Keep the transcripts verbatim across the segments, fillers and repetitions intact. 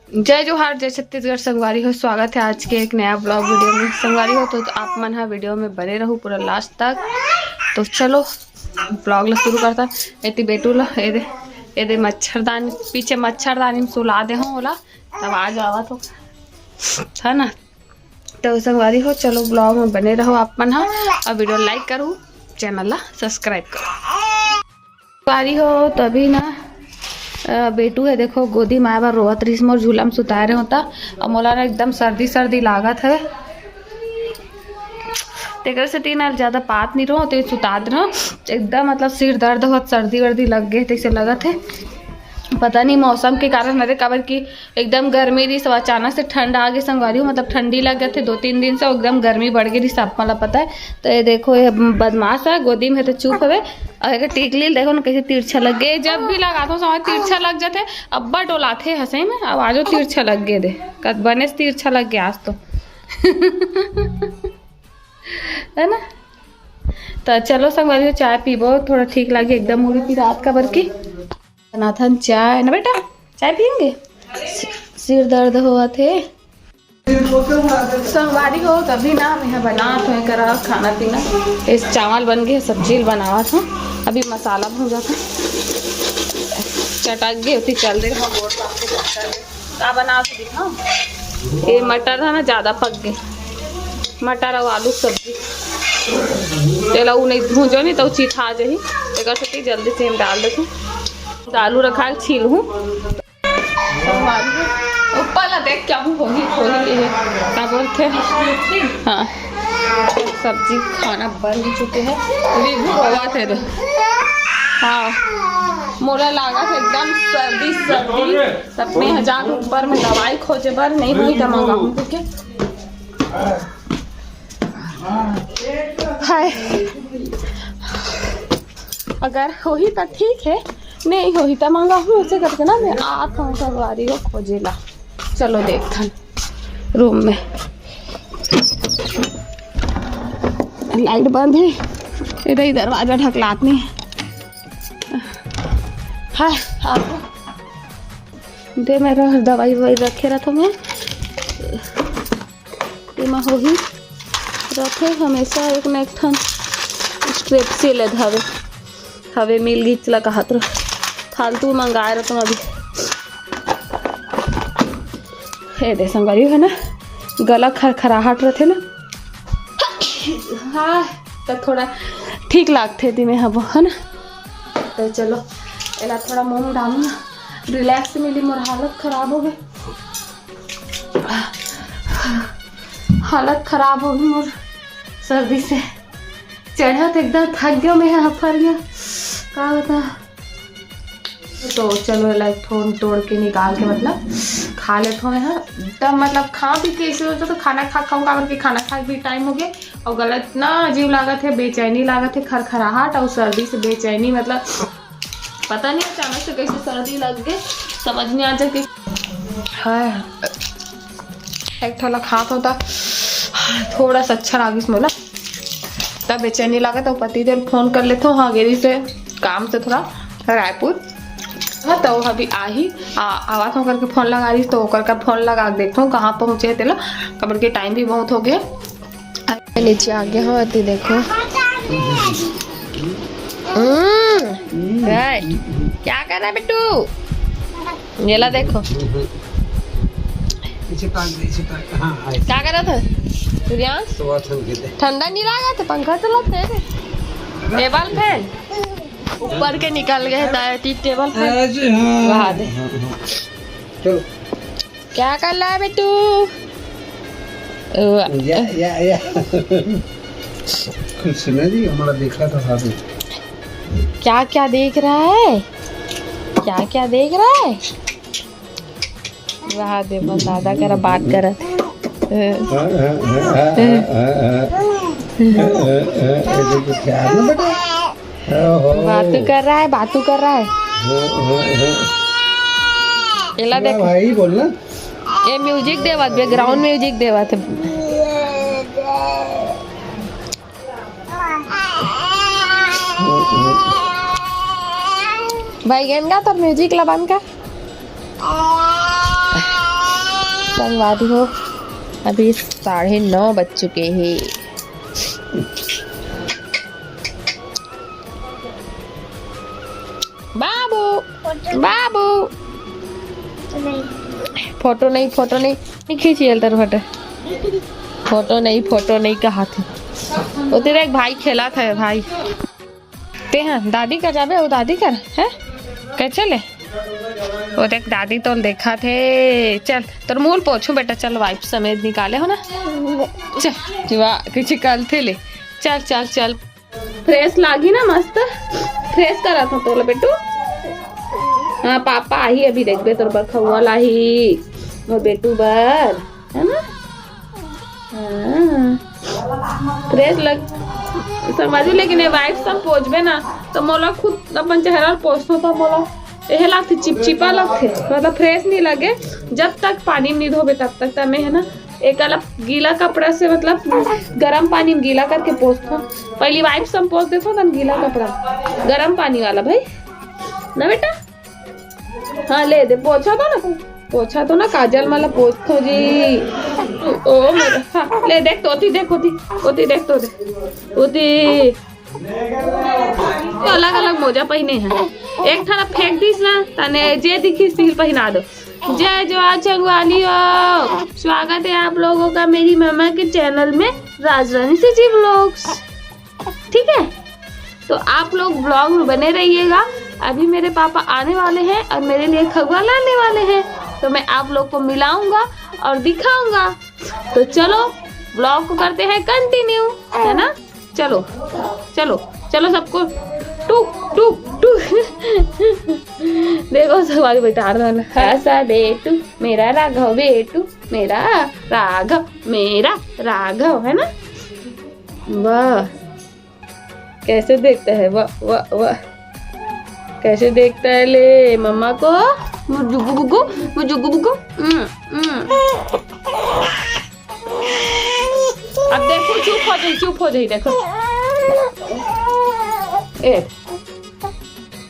जय जोहार, जय छत्तीसगढ़ संगवारी हो, स्वागत है आज के एक नया ब्लॉग वीडियो में। संगवारी हो, तो, तो आप मन हा वीडियो में बने रहू पूरा लास्ट तक। तो चलो ब्लॉग ला शुरू करता। एती बेटू ला एदे, एदे मच्छरदानी, पीछे मच्छरदानी में सुला दे हो ओला, तब आ जावा तो, है ना। तो संगवारी हो, चलो ब्लॉग में बने रहो आप मन हा, और वीडियो लाइक करू, चैनल ला सब्सक्राइब करू। संगवारी हो, तो अभी ना, अ, बेटू है, देखो, गोदी में आए बर रोवत रहिस, मोर झूला में सुताए रहे होता, और मोला ना एकदम सर्दी सर्दी लागत है, तेकर सेती ना ज्यादा पात नहीं रहो, तो सुता दे रहो। एकदम मतलब सिर दर्द होत, सर्दी वर्दी लग गए तैसे लगत है, पता नहीं मौसम के कारण, अरे काबर कि एकदम गर्मी रही, सब अचानक से ठंड आ गई संगवारी हो, मतलब ठंडी लग गए थे दो तीन दिन से, एकदम गर्मी बढ़ गई रही, सब मतलब पता है। तो ये देखो, ये बदमाश है, गोदी में है तो चुप हवे। और एक टिकली देखो ना, कैसे तिरछा लग गए, जब भी लगाथो समय तिरछा लग जाते, अब्बा डोलाथे हंसे में, अब आजो तिरछा लग गए दे, कद बने से तिरछा लग गया आज तो। है ना। तो चलो संगवारी हो, चाय पीबो, थोड़ा ठीक लागे एकदम मुड़ी पिरात काबर की। बनाथन चाय ना बेटा, चाय पियेंगे। सि-, सिर दर्द होवत हे। संगवारी हो, तभी ना मैं बनात हूँ करा खाना पीना। इस चावल बन गए, सब्जी बनावत हूँ, अभी मसाला भूंजत हूँ। चटक गए होती, चल दे। का बनावत हूँ दिखा। ये मटर है ना, ज्यादा पक गए, मटर और आलू सब्जी। तेला उ नहीं भूंजो नहीं तो चिठा जाही, तेकर सेती जल्दी से हम डाल देते। तो आलू रखा है, छील हूँ। ऊपर ला देख क्या हूँ, होही, होही, ये का बोलते हैं? हाँ, सब्जी खाना बन चुके हैं। रिभू रोवा थे रे। हाँ, मोला लागा था एकदम सर्दी, सर्दी। सपने हजार ऊपर में दवाई खोजे बर नहीं हुई, तो मंगाऊँ, ठीक है? हाय, अगर होही तो ठीक है, नहीं होही तो मंगाहूँ। ऐसे करके ना मैं आत हूँ संगवारी हो खोजे ला। चलो देखथन रूम में। लाइट बंद है, इधर ही दरवाजा ढकलात नहीं है। हाय, आ दे मेरा दवाई ववाई रखे रहता मैं। एमा होही रथे हमेशा एक न एक ठन स्ट्रेपसिल धावे। हवे मिल गीच ला कहत रह, फालतू मंगाए रहत अभी। हे दे संगवारी है ना, गला खरखराहट रथे ना। हाँ, तो थोड़ा ठीक लागथे दिने हबो, है ना। तो चलो, एला थोड़ा मुंह डालू ना, रिलैक्स मिली, मोर हालत खराब हो गई। हालत खराब हो गई मोर सर्दी से, चढ़त एकदम थक गया मैं, हफर गया, का बता। तो चलो, लाइक, फोन तोड़ के निकाल के, मतलब, खा लेत हो मैं, हाँ। तब, मतलब, खा भी के ऐसे होता तो खाना खा खाऊं, काबर के खाना खा के भी टाइम हो गया, और गलत ना अजीब लागत है, बेचैनी लागत है, खरखराहट और सर्दी से बेचैनी, मतलब, पता नहीं अचानक से कैसे सर्दी लग गई, समझ नहीं आ जाए कि हाँ। एक ठो ला खात होता, थोड़ा सा अच्छा लागिस मोला, तब बेचैनी लागत। तो पति देव फोन कर लेथो, हाँ, गेरी से काम से थोड़ा रायपुर, हाँ, तो अभी आही, आ, आवाज हो करके फोन लगा रही, तो ओकर का फोन लगा के देखो कहाँ पहुँचे तेला, काबर के टाइम भी बहुत हो गया। नीचे आ गया हो, अति देखो। हम्म, right। क्या कर रहा है बिट्टू? ये ला देखो। पीछे काट दे, पीछे काट। हाँ, हाँ। क्या कर रहा था सूर्यांश? तो बहुत ठंड के थे। ठंडा नहीं लगा था, पंखा चलाते हैं। टेबल फैन ऊपर के निकल गए, टी टेबल फैन। आज, हाँ। वहाँ दे। हाँ, हाँ। चलो। क्या कर रहा है बिट्टू? या, या, या। कुछ नहीं जी, हमारा देख रहा था साथ में। क्या क्या देख रहा है? क्या क्या देख रहा है? वहाँ दे, बस दादा करा बात करत। हाँ, हाँ, हाँ। ये तो कुछ याद ना बेटा। ओहो। बातू कर रहा है, बातू कर रहा है। हाँ, हाँ, हाँ। एला क्या देख। भाई, बोलना। ये म्यूजिक देवत, बैकग्राउंड म्यूजिक देवत है। भाई, गेन गा तो म्यूजिक ला बंद कर। संगवारी हो, अभी साढ़े नौ बज चुके हैं। बाबू, बाबू, फोटो नहीं, फोटो नहीं, नहीं खींचिए तर फोटो। फोटो नहीं, फोटो नहीं कहा थे। वो तेरा एक भाई खेला था भाई। ते हाँ, दादी कर जाबे, वो दादी कर, हैं? कैसे ले? वो देख, दादी तो देखा थे। चल, तोर मुंह ल पोछू बेटा, चल, वाइप समेत निकाले हो ना। चल, वाह, कुछ कल थे ले। चल, चल, चल। फ्रेश लागी ना, मस्त फ्रेश करा था तोला बेटू। हाँ, पापा आही अभी, देखबे तोर बर खउआ लाही, मोर बेटू बर, है ना? हाँ। फ्रेश लग, समझ, लेकिन ये वाइप सब पोछबे ना, तो मोला खुद अपन चेहरा ल पोछथों, तो मोला एहे लगथे, चिपचिपा लगथे, मतलब फ्रेश नहीं लगे। जब तक पानी में नहीं धोबे, तब तक तमे, है ना, एक अलग गीला कपड़ा से, मतलब गरम पानी में गीला करके पोछथों। पहली वाइप सब पोछ देथों, तन गीला कपड़ा, गरम पानी वाला भाई, ना बेटा? हाँ, ले दे, पोछा तो ना, पोछा तो ना, काजल मला पोछथों जी। ओ मेरा, हाँ, ले देख तो, ओती देख, ओती, ओती देख तो, दे, ओती। तो अलग-अलग मोजा पहिने हे। एक ठन फेंक दिस ना, तने जे दिखिस तिही ल पहिना दो। जय जोहार संगवारी हो, स्वागत है आप लोगों का मेरी मम्मा के चैनल में, राजरानी CG Vlogs। ठीक है, तो आप लोग व्लॉग में बने रहिएगा। अभी मेरे पापा आने वाले हैं और मेरे लिए खगुआ लाने वाले हैं, तो मैं आप लोग को मिलाऊंगा और दिखाऊंगा। तो चलो, व्लॉग को करते हैं कंटिन्यू, है ना? चलो, चलो, चलो सबको टुक, टुक, टुक। देखो, सवारी बैठा रहा है। ऐसा बेटू, मेरा राघव बेटू, मेरा राघव, मेरा राघव, है ना? वाह, कैसे देखता है, वाह, वाह, वाह, कैसे देखता है ले मम्मा को। मुझुगु बुगु, मुझुगु बुगु। हम्म, हम्म। अब देखो, चुप हो जाई, चुप हो जाई, देखो। ए,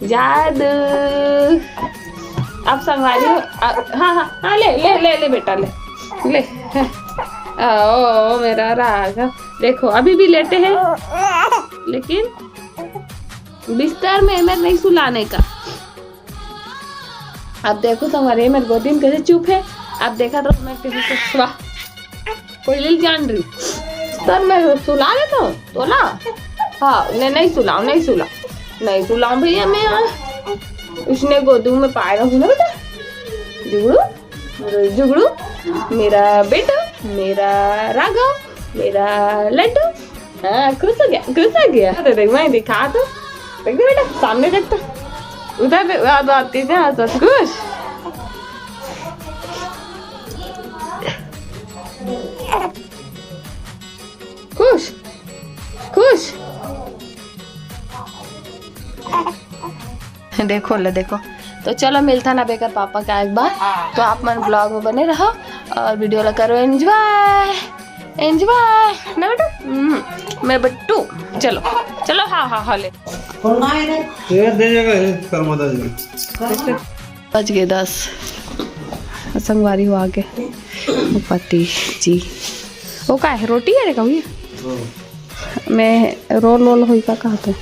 जादू। अब संगवारी हो, अ, हाँ, हाँ, हाँ, ले, ले, ले, ले बेटा, ले, ले। ओ, ओ, मेरा राघव। देखो, अभी भी लेटे हैं, लेकिन बिस्तर में एमेर नहीं सुलाने का। अब देखो संगवारी, मेरे गोदी में कैसे चुप है। अब देखा तो मैं कैसे, वाह, कोई ले जान रही। तब मैं सुला देता हूँ तोला। हाँ, नहीं, नहीं सुलाओ, नहीं सुलाओ, नहीं सुलाओ भैया, मैं यहाँ उसने गोदी में पाए रहूँ ना बेटा। जुगड़ू, जुगड़ू, मेरा बेटा, मेरा राघव, मेरा लड्डू। हाँ, खुश हो गया, खुश हो गया। अरे देख, मैं दिखा तो, देख दे बेटा, सामने देख तो, उधर देख, आ, आ, आ, खुश, खुश, खुश। देखो ले, देखो। तो चलो, मिलता ना बेकर पापा का एक बार। तो आप मन व्लॉग में बने रहो और वीडियो ला करो एंजॉय, एंजॉय ना बेटा। हम्म, मेरे बट्टू, चलो, चलो, हाँ, हाँ, हाँ, ले। ये दे जाएगा, ये कर्मा दा जी। बज गए दस। संगवारी हो आगे। पति जी। वो का है? रोटी है रे कहू? मैं रोल वोल होई का कहते?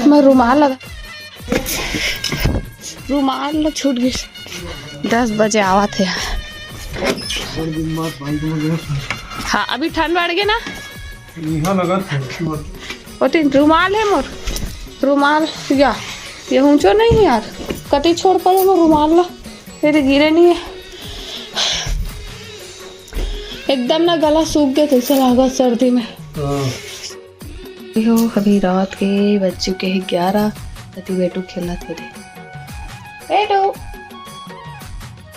मैं रुमाल लगा, रुमाल ला छूट गई। दस बजे आवत है। हाँ, अभी ठंड बढ़ गई ना। यहाँ लगा था। ओती रुमाल है मोर, रुमाल या ये ऊंचो नहीं है यार, कते छोड़ पड़े वो रुमाल ला, ये तो गिरे नहीं है। एकदम ना गला सूख गया जैसे लगा सर्दी में। हाँ। यो अभी रात के बज चुके हैं ग्यारह। अति बेटू खेला थे रे। बेटू,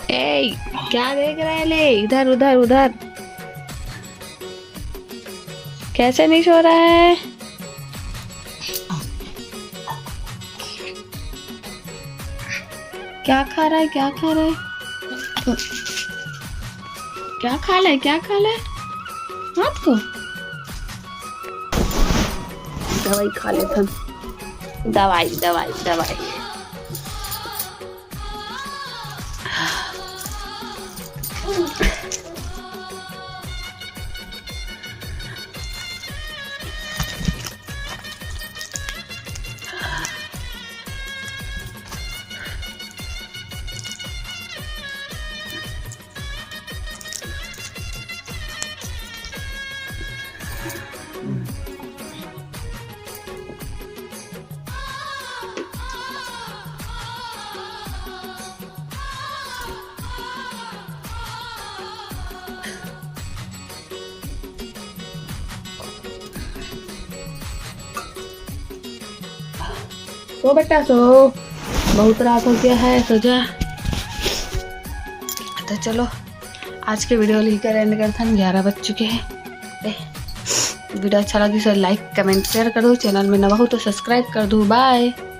ए, क्या देख रहा है ले? इधर, उधर, उधर। कैसे नहीं सो रहा है? क्या खा रहा है, क्या खा रहा है? क्या खा ले, क्या खा ले? हाथ को दवाई खा ले थन। दवाई, दवाई, दवाई। सो बेटा सो, बहुत रात हो गया है, सो जा। तो चलो, आज के video ल इही कर end करथन, ग्यारह बज चुके हैं। ए, video अच्छा लगी तो like, comment, share कर दो, channel में नवा हो तो subscribe कर दो। Bye।